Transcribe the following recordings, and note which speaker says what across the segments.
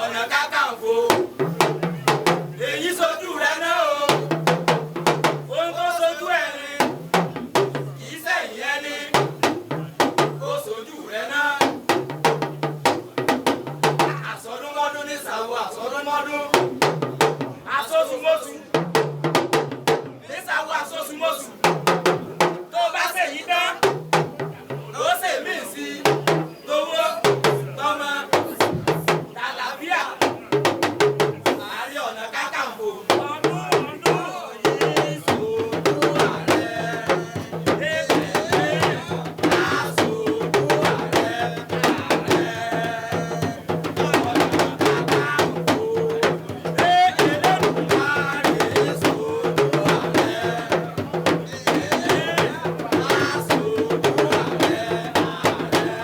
Speaker 1: Ọ̀nà Kakanfò, èyí sojú rẹ náà o. Ohun tó sojú ẹni kì í sẹ́yìn ẹni, ó sojú rẹ náà. Àsọdúnmọ́dún ní sàwọ́, àsọdúnmọ́dún, àsosùmọ́sù ní sàwọ́, àsosùmọ́sù. Tó bá ṣèyí tán, ó ṣèmí sí tówó tọmọ tàlàfíà. Ààrẹ Ọ̀nà Kakanfò. Ọdún yìí sojú ààrẹ. Aṣojú ààrẹ, ààrẹ Ọ̀nà Kakanfò. Elédùmarè sojú ààrẹ. Aṣojú ààrẹ, ààrẹ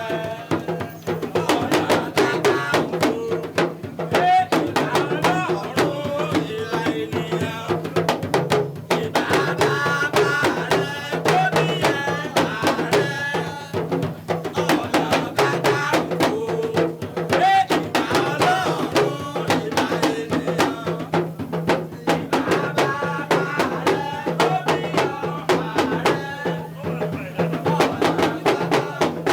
Speaker 1: Ọ̀nà Kakanfò. Ìlànà ọ̀run, ìlà ènìyàn. Ìbà bàbá rẹ̀ tó bí ẹ, ààrẹ Ọ̀nà Kakanfò. Ìbà Ọlọ́run, ìbà ènìyàn. Ìbà bàbá rẹ̀ tó bí ọ, ààrẹ Ọ̀nà Kakanfò.